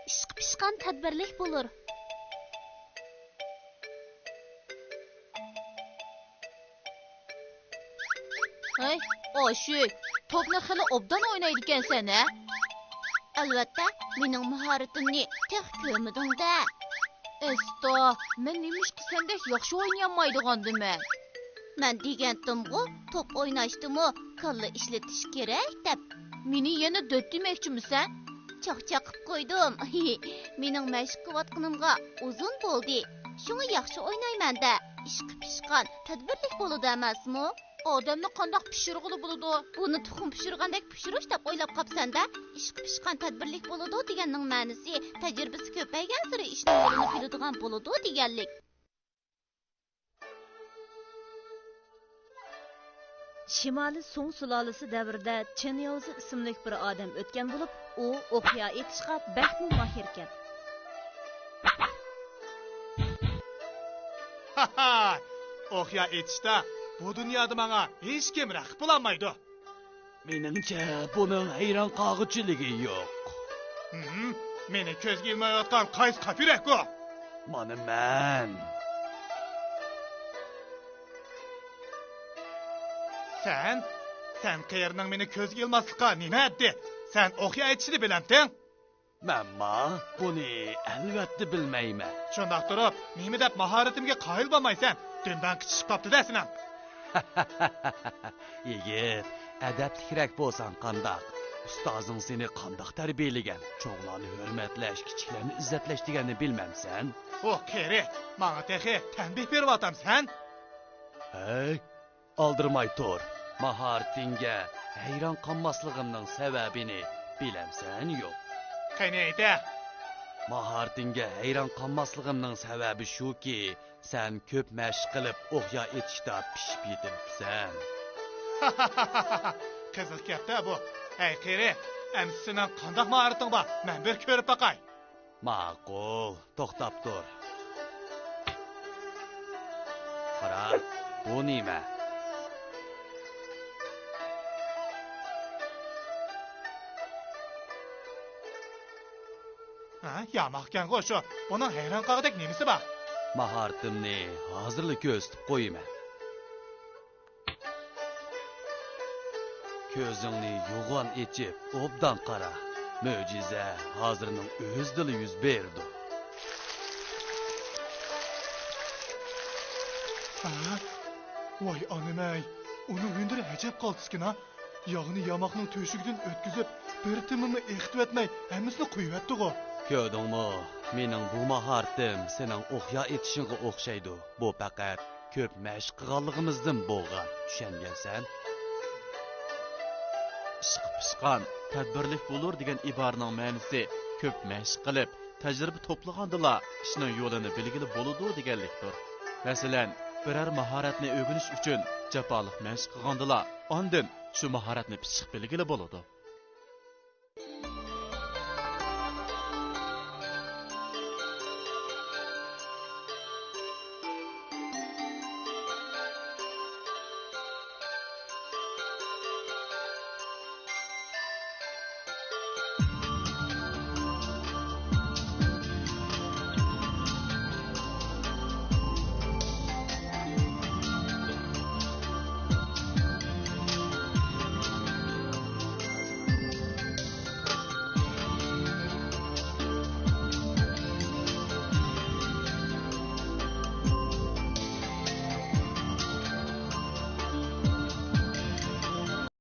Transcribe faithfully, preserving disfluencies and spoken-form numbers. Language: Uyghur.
ئىشقا پىشقان تەدبىرلىك بولۇر. ھەي، ئاشۇ، توپنى خېلى ئوبدان ئوينايدىكەنسەن ھە؟ ئەلۋەتتە، مېنىڭ ماھارىتىمنى تېخى كۆرمىدىڭ-دە. ئەستا، مەن نېمىشقا سەندەك ياخشى ئوينىيالمايدىغاندىمەن؟ مەن دېگەنتىمغۇ، توپ ئويناشتىمۇ كاللا ئىشلىتىش كېرەك دەپ. مېنى يەنە دۆت دېمەكچىمىسەن؟ چاقچاق قىپ قويدۇم. مېنىڭ مەشىق قىلىۋاتقىنىمغا ئۇزۇن بولدى. شۇڭا ياخشى ئوينايمەن-دە. ئىشقا پىشقان، تەدبىرلىك بولىدۇ ئەمەسمۇ؟ ئادەمنى قانداق پىشۇرغىلى بولىدۇ؟ بۇنى تۇخۇم پىشۇرغاندەك پىشۇرۇش دەپ ئويلاپ قاپسەن-دە. ئىشقا پىشقان، تەدبىرلىك بولىدۇ دېگەننىڭ مەنىسى، تەجرىبىسى كۆپەيگەنسېرى ئىشنىڭ يولىنى بىلىدىغان بولىدۇ دېگەنلىك. شىمالىي سۇڭ سۇلالىسى دەۋرىدە چېن ياۋزى ئىسىملىك بىر ئادەم ئۆتكەن بولۇپ، ئۇ ئوقيا ئېتىشقا بەكمۇ ماھىركەن. ھاھا! ئوقيا ئېتىشتا بۇ دۇنيادا ماڭا ھېچكىم رەقىب بولالمايدۇ. مېنىڭچە، بۇنىڭ ھەيران قالغۇچىلىكى يوق. ھىم، مېنى كۆزگە ئىلمايۋاتقان قايسى قاپيۈرەك ئۇ؟ مانا مەن. سەن؟ سەن قېرىنىڭ مېنى كۆزگە ئىلماسلىققا نېمە ھەددى؟ سەن ئوقيا ئېتىشنى بىلەمتىڭ؟ مەنما بۇنى ئەلۋەتتە بىلمەيمەن. شۇنداق تۇرۇپ، نېمە دەپ ماھارىتىمگە قايىل بولمايسەن؟ دۈمبەڭ قىچىشىپ قاپتۇ-دە سېنىڭ. يىگىت، ئەدەپلىكرەك بولساڭ قانداق؟ ئۇستازىڭ سېنى قانداق تەربىيەلىگەن؟ چوڭلارنى ھۆرمەتلەش، كىچىكلەرنى ئىززەتلەش دېگەننى بىلمەمسەن؟ ئۇ قېرى، ماڭا تېخى تەنبىھ بېرىۋاتامسەن؟ ھەي، ئالدىرىماي تۇر. ماھارىتىڭگە ھەيران قالماسلىقىمنىڭ سەۋەبىنى بىلەمسەن يوق؟ قېنى ئېيتە! ماھارىتىڭگە ھەيران قالماسلىقىمنىڭ سەۋەبى شۇكى، سەن كۆپ مەشىق قىلىپ ئوقيا ئېتىشتا پىشىپ يېتىلىپسەن. قىزىق گەپتە بۇ. ھەي قېرى، ئەمىسە سېنىڭ قانداق ماھارىتىڭ بار؟ مەن بىر كۆرۈپ باقاي. ماقۇل، توختاپ تۇر. قارا، بۇ نېمە؟ ھە، ياماقكەنغۇ شۇ. بۇنىڭ ھەيران قالغۇدەك نېمىسى بار؟ ماھارىتىمنى ھازىرلا كۆرسىتىپ قويىمەن. كۆزۈڭنى يوغان ئېچىپ، ئوبدان قارا. مۆجىزە ھازىرنىڭ ئۆزىدىلا يۈز بېرىدۇ. ھە؟ ۋاي ئانىمەي، ئۇنىڭ ھۈنىرى ئەجەب قالتىسكىنا. ياغنى ياماقنىڭ تۆشۈكىدىن ئۆتكۈزۈپ، بىر تېمىمۇ ئېقىتىۋەتمەي، ھەممىسىنى قۇيۇۋەتتىغۇ. كۆردۈڭمۇ؟ مېنىڭ بۇ ماھارىتىم سېنىڭ ئوقيا ئېتىشىڭغا ئوخشايدۇ. بۇ پەقەت كۆپ مەشىق قىلغانلىقىمىزدىن بولغان، چۈشەنگەنسەن؟ ئىشقا پىشقان، تەدبىرلىك بولۇر دېگەن ئىبارىنىڭ مەنىسى كۆپ مەشىق قىلىپ، تەجرىبە توپلىغاندىلا ئىشنىڭ يولىنى بىلگىلى بولىدۇ دېگەنلىكتۇر. مەسىلەن، بىرەر ماھارەتنى ئۆگىنىش ئۈچۈن جاپالىق مەشىق قىلغاندىلا، ئاندىن شۇ ماھارەتنى پىششىق بىلگىلى بولىدۇ.